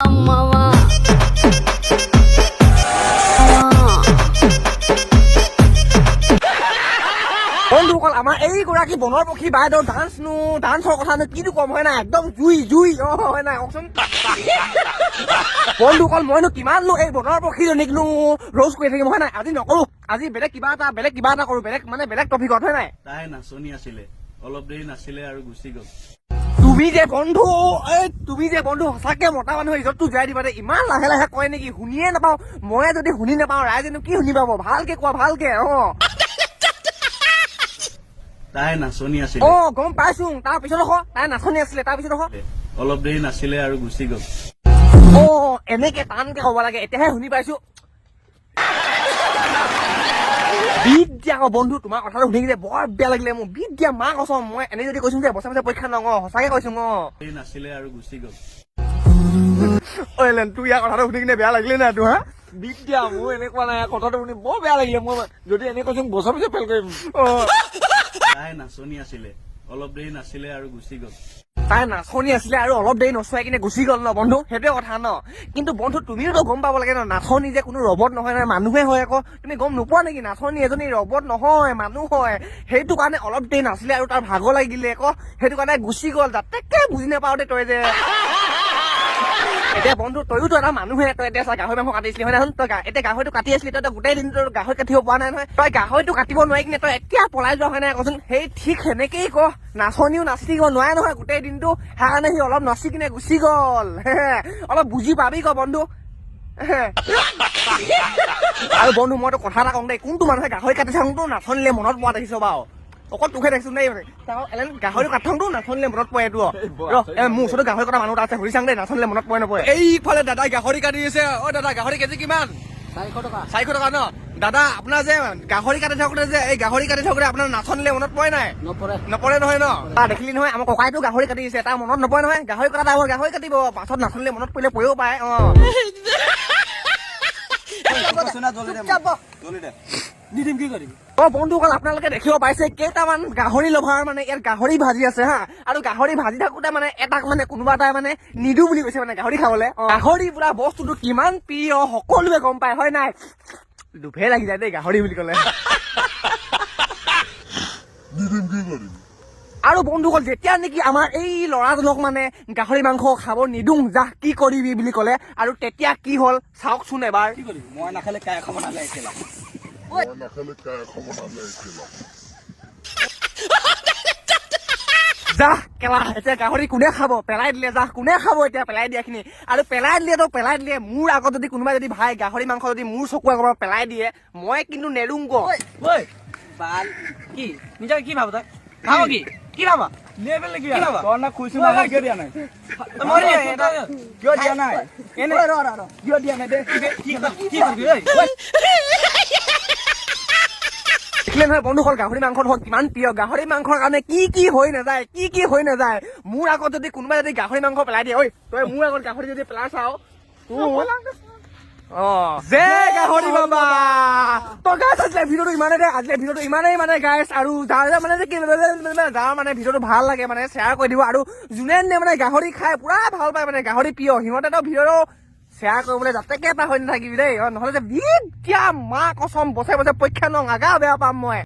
அம்மாவா. বন্ধুসকল, আমাৰ এইগৰাকী বনৰ পক্ষী বাইদেউ ডান্সনো, ডান্সৰ কথানো কিনো ক'ম, হয় নাই? একদম জুই জুই। অ, হয় নাই কওকচোন বন্ধুসকল? মইনো কিমাননো এই বনৰ পক্ষীজনীকনো ৰ'জ কৰি থাকিম, হয় নাই? আজি নকৰো, আজি বেলেগ কিবা এটা কৰো, বেলেগ মানে বেলেগ টপিকত, হয় নাই? তাই নাচনী আছিলে, অলপ দেৰি নাছিলে আৰু গুচি গ'ল। তুমি যে বন্ধু, এই তুমি যে বন্ধু সঁচাকে মতা মানুহৰ ইজ্জতটো জীয়াই দিবা দেই। ইমান লাহে লাহে কয় নেকি? শুনিয়ে নাপাওঁ। মই যদি শুনি নাপাওঁ, ৰাইজেনো কি শুনি পাব? ভালকে কোৱা, ভালকে। অ। তাই নাচনী আছিলে। অ, গম পাইছো। তাৰপিছত আকৌ তাই নাচনী আছিলে, তাৰপিছত আকৌ? অলপ দেৰি নাছিলে আৰু গুচি গ'ল। অ, এনেকে টানকে ক'ব লাগে, এতিয়াহে শুনি পাইছো। বিদ্যা আকৌ বন্ধু, তোমাৰ কথাটো শুনি কিনে বৰ বেয়া লাগিলে মোৰ। বিদ্যা মা কচম, মই এনে যদি কৈছো যে বছৰ বছৰ পৰীক্ষা নকওঁ, সঁচাকে কৈছো। অ। দেৰি নাছিলে আৰু গুচি গ'ল। ঐ লেন, তোৰ ইয়াৰ কথাটো শুনি কিনে বেয়া লাগিলে নাই তোৰ, হা? বিদ্যা, মোৰ এনেকুৱা নাই, কথাটো শুনি বৰ বেয়া লাগিলে। মই যদি এনে কৈছো, বছৰ পিছত ফেইল কৰিম। অ। তাই নাচনী আছিলে, অলপ দেৰি নাছিলে আৰু গুচি গ'ল। তাই নাচনী আছিলে আৰু অলপ দেৰি নচুৱাই কিনে গুচি গ'ল ন বন্ধু, সেইটোৱে কথা ন। কিন্তু বন্ধু, তুমিওতো গম পাব লাগে ন, নাচনী যে কোনো ৰবট নহয় নহয়, মানুহে হয় আকৌ। তুমি গম নোপোৱা নেকি? নাচনী এজনী ৰবট নহয়, মানুহ হয়। সেইটো কাৰণে অলপ দেৰি নাছিলে আৰু তাৰ ভাগৰ লাগিলে আকৌ, সেইটো কাৰণে গুচি গ'ল। যাতেকে বুজি নাপাওঁ দে তই যে। এতিয়া বন্ধু, তইয়োতো এটা মানুহে। তই এতিয়া চা, গাহৰি মাংস কাটিছিলি, হয় নহয়? তই এতিয়া গাহৰিটো কাটি আছিলি, তই গোটেই দিনটো গাহৰি কাটিব পৰা নাই নহয়। তই গাহৰিটো কাটিব নোৱাৰি কিনে তই এতিয়া পলাই যোৱা, হয় নাই কচোন? সেই ঠিক সেনেকেই ক, নাচনীও নাচি থাকিব নোৱাৰে নহয় গোটেই দিনটো, সেইকাৰণে সি অলপ নাচি কিনে গুচি গ'ল। অলপ বুজি পাবি ক বন্ধু। আৰু বন্ধু, মইতো কথা এটা কওঁ দেই, কোনটো মানুহে গাহৰি কাটি থাকোঁতো নাচনীলে মনত পোৱা দেখিছ বাৰু? অকল তোকহে দেখিছো দেই। মানে এলেন, গাহৰি কাটি থাকোঁতো নাচনীলে মনত পৰে এইটো। ৰ, মোৰ ওচৰতো গাহৰি কটা মানুহ এটা আছে, সুধি চাং দেই, নাচনীলে মনত পৰে নপৰে। এইফালে দাদাই গাহৰি কাটি আছে। অ দাদা, গাহৰি কেজি কিমান? 400 টকা। 400 টকা ন? দাদা, আপোনাৰ যে গাহৰি কাটি থাকোঁতে যে, এই গাহৰি কাটি থাকোঁতে আপোনাৰ নাচনীলে মনত পৰে নাই? নপৰে। নপৰে নহয় ন? তাৰ দেখিলি নহয়, আমাৰ ককাইটো গাহৰি কাটি দিছে, তাৰ মনত নপৰে নহয়। গাহৰি কটা টাইমত গাহৰি কাটিব, পাছত নাচনীলে মনত পৰিলে পৰিব পাৰে। অ। নিদিম, কি কৰিবি? অ বন্ধুসকল, আপোনালোকে দেখিব পাইছে কেইটামান গাহৰি লভাৰ মানে ইয়াত গাহৰি ভাজি আছে হা। আৰু গাহৰি ভাজি থাকোতে মানে এটাক মানে কোনোবা এটাই মানে নিদো বুলি কৈছে মানে গাহৰি খাবলে। অ, গাহৰি বোলা বস্তুটো কিমান প্ৰিয় সকলোৱে গম পায়, হয় নাই? লোভে লাগি যায় দেই গাহৰি বুলি ক'লে। আৰু বন্ধুসকল, যেতিয়া নেকি আমাৰ এই ল'ৰাজনক মানে গাহৰি মাংস খাব নিদোঁ, যা কি কৰিবি বুলি ক'লে, আৰু তেতিয়া কি হ'ল চাওকচোন এবাৰ। কি কৰিবি? মই নাখালে কাই খাব নালাগে কেলা। মই নাখালে কাই খাব নালাগে কেলা। যা কেলা, এতিয়া গাহৰি কোনে খাব? পেলাই দিলে, যা কোনে খাব এতিয়া পেলাই দিয়াখিনি? আৰু পেলাই দিলে তো পেলাই দিলে, মোৰ আগত যদি কোনোবাই যদি ভাই গাহৰি মাংস যদি মোৰ চকুৰ আগৰ পৰা পেলাই দিয়ে, মই কিন্তু নেৰুং ক। ঐ বাল, কি নিজকে কি ভাব তই? ভাব কি? কি ভাবা? কি ভাবা? তই না খুইছো না, কিয় দিয়া নাই? মই কিয় দিয়া নাই? এনে কিয় দিয়া নাই দে? কি কি কৰিবি ঐ? দেখিলে নহয় বন্ধুসকল, গাহৰি মাংস দেখোন কিমান প্ৰিয়। গাহৰি মাংসৰ কাৰণে কি কি হৈ নাযায়, কি কি হৈ নাযায়। মোৰ আগত যদি কোনোবাই যদি গাহৰি মাংস পেলাই দিয়ে, ঐ তই মোৰ আগত গাহৰি যদি পেলাই চাও। অ, জয় গাহৰি বাবা। তো গাইছ, আজিলে ভিডিঅ'টো ইমানেই দে। আজিলে ভিডিঅ'টো ইমানেই মানে গাইছ, আৰু যাৰ যাৰ মানে যে কি যাৰ মানে ভিডিঅ'টো ভাল লাগে মানে শ্বেয়াৰ কৰি দিব। আৰু যোনে যোনে মানে গাহৰি খাই পুৰা ভাল পায়, মানে গাহৰি প্ৰিয়, সিহঁতেতো ভিডিঅ'টো শ্বেয়াৰ কৰিবলৈ যাতেকে পাহৰি নাথাকিবি দেই। অ, নহ'লে যে বিদ্যা মা কচম, বছৰে বছৰে পৰীক্ষা নং আগা বেয়া পাম মই।